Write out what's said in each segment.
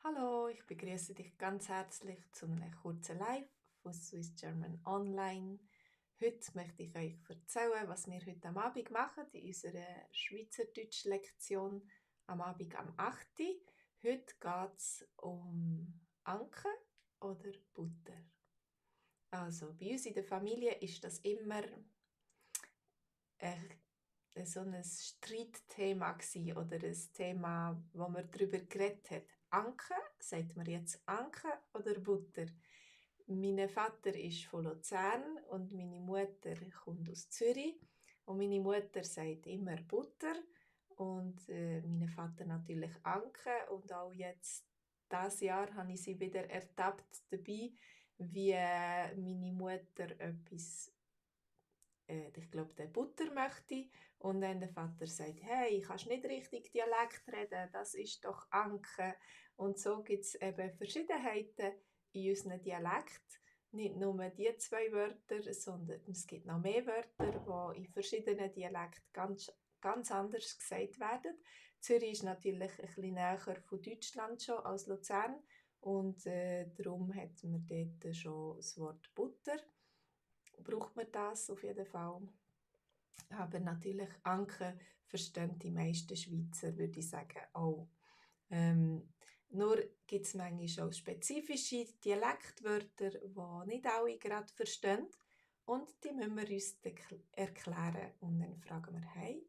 Hallo, ich begrüße dich ganz herzlich zu einem kurzen Live von Swiss German Online. Heute möchte ich euch erzählen, was wir heute am Abend machen in unserer Schweizerdeutsch-Lektion am Abend am 8. Heute geht es um Anke oder Butter. Also bei uns in der Familie ist das immer so ein Streitthema gsi oder ein Thema, wo man darüber geredet hat. Anke, sagt man jetzt Anke oder Butter? Mein Vater ist von Luzern und meine Mutter kommt aus Zürich. Und meine Mutter sagt immer Butter und mein Vater natürlich Anke. Und auch jetzt, dieses Jahr, habe ich sie wieder ertappt dabei, wie meine Mutter etwas ich glaube, der Butter möchte. Und dann der Vater sagt, hey, kannst nicht richtig Dialekt reden, das ist doch Anke. Und so gibt es eben Verschiedenheiten in unseren Dialekt. Nicht nur die zwei Wörter, sondern es gibt noch mehr Wörter, die in verschiedenen Dialekten ganz anders gesagt werden. Zürich ist natürlich ein bisschen näher von Deutschland schon als Luzern und darum hat man dort schon das Wort Butter. Braucht man das auf jeden Fall. Aber natürlich Anke verstehen die meisten Schweizer, würde ich sagen, auch. Nur gibt es manchmal auch spezifische Dialektwörter, die nicht alle gerade verstehen. Und die müssen wir uns erklären. Und dann fragen wir, hey,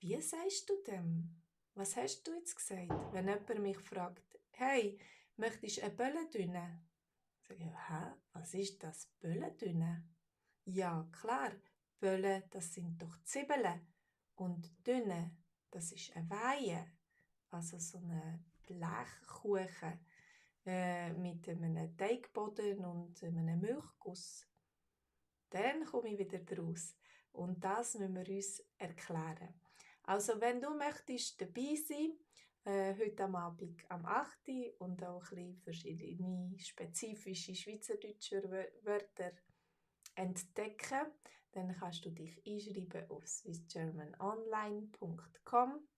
wie sagst du dem? Was hast du jetzt gesagt? Wenn jemand mich fragt, hey, möchtest du eine Böllendünne? Sage ich, hä, was ist das, Böllendünne? Ja, klar, Bölle, das sind doch Zwiebeln. Und Dünne, das ist eine Weihe. Also so eine Blechkuchen mit einem Teigboden und einem Milchguss. Dann komme ich wieder draus. Und das müssen wir uns erklären. Also, wenn du möchtest dabei sein, heute am Abend am 8. und auch ein bisschen verschiedene spezifische schweizerdeutsche Wörter entdecken, dann kannst du dich einschreiben auf swissgermanonline.com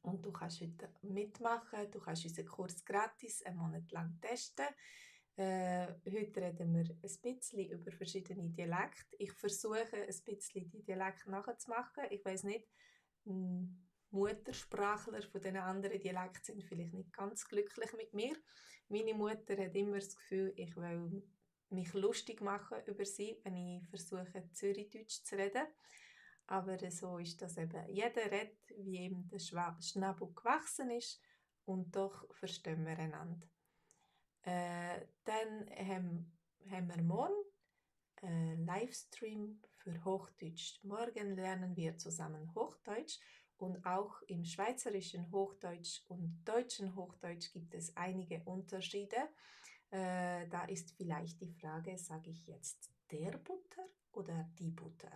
und du kannst heute mitmachen. Du kannst unseren Kurs gratis einen Monat lang testen. Heute reden wir ein bisschen über verschiedene Dialekte. Ich versuche ein bisschen die Dialekte nachzumachen. Ich weiß nicht, Muttersprachler von den anderen Dialekten sind vielleicht nicht ganz glücklich mit mir. Meine Mutter hat immer das Gefühl, ich will mich lustig machen über sie, wenn ich versuche, Zürichdeutsch zu reden. Aber so ist das eben. Jeder redet, wie ihm der Schnabel gewachsen ist und doch verstehen wir einander. Dann haben wir morgen einen Livestream für Hochdeutsch. Morgen lernen wir zusammen Hochdeutsch und auch im schweizerischen Hochdeutsch und deutschen Hochdeutsch gibt es einige Unterschiede. Da ist vielleicht die Frage, sage ich jetzt der Butter oder die Butter?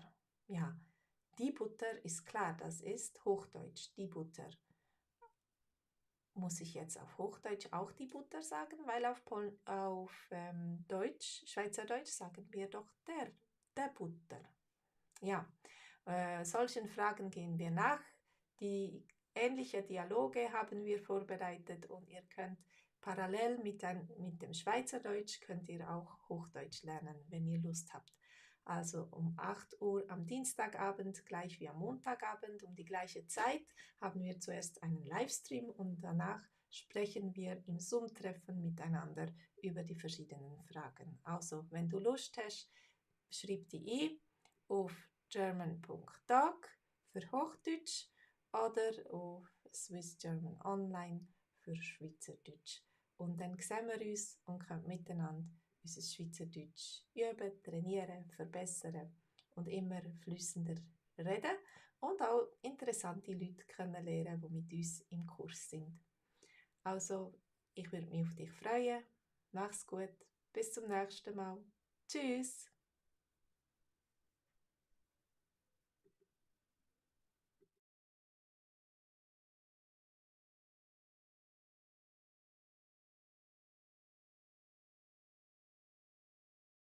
Ja, die Butter ist klar, das ist Hochdeutsch, die Butter. Muss ich jetzt auf Hochdeutsch auch die Butter sagen? Weil auf Deutsch, Schweizerdeutsch sagen wir doch der Butter. Ja, solchen Fragen gehen wir nach. Die ähnliche Dialoge haben wir vorbereitet und ihr könnt parallel mit dem Schweizerdeutsch könnt ihr auch Hochdeutsch lernen, wenn ihr Lust habt. Also um 8 Uhr am Dienstagabend, gleich wie am Montagabend, um die gleiche Zeit, haben wir zuerst einen Livestream und danach sprechen wir im Zoom-Treffen miteinander über die verschiedenen Fragen. Also, wenn du Lust hast, schreib die auf german.tag für Hochdeutsch oder auf Swiss German Online für Schweizerdeutsch. Und dann sehen wir uns und können miteinander unser Schweizerdeutsch üben, trainieren, verbessern und immer flüssender reden und auch interessante Leute kennenlernen, die mit uns im Kurs sind. Also, ich würde mich auf dich freuen. Mach's gut. Bis zum nächsten Mal. Tschüss.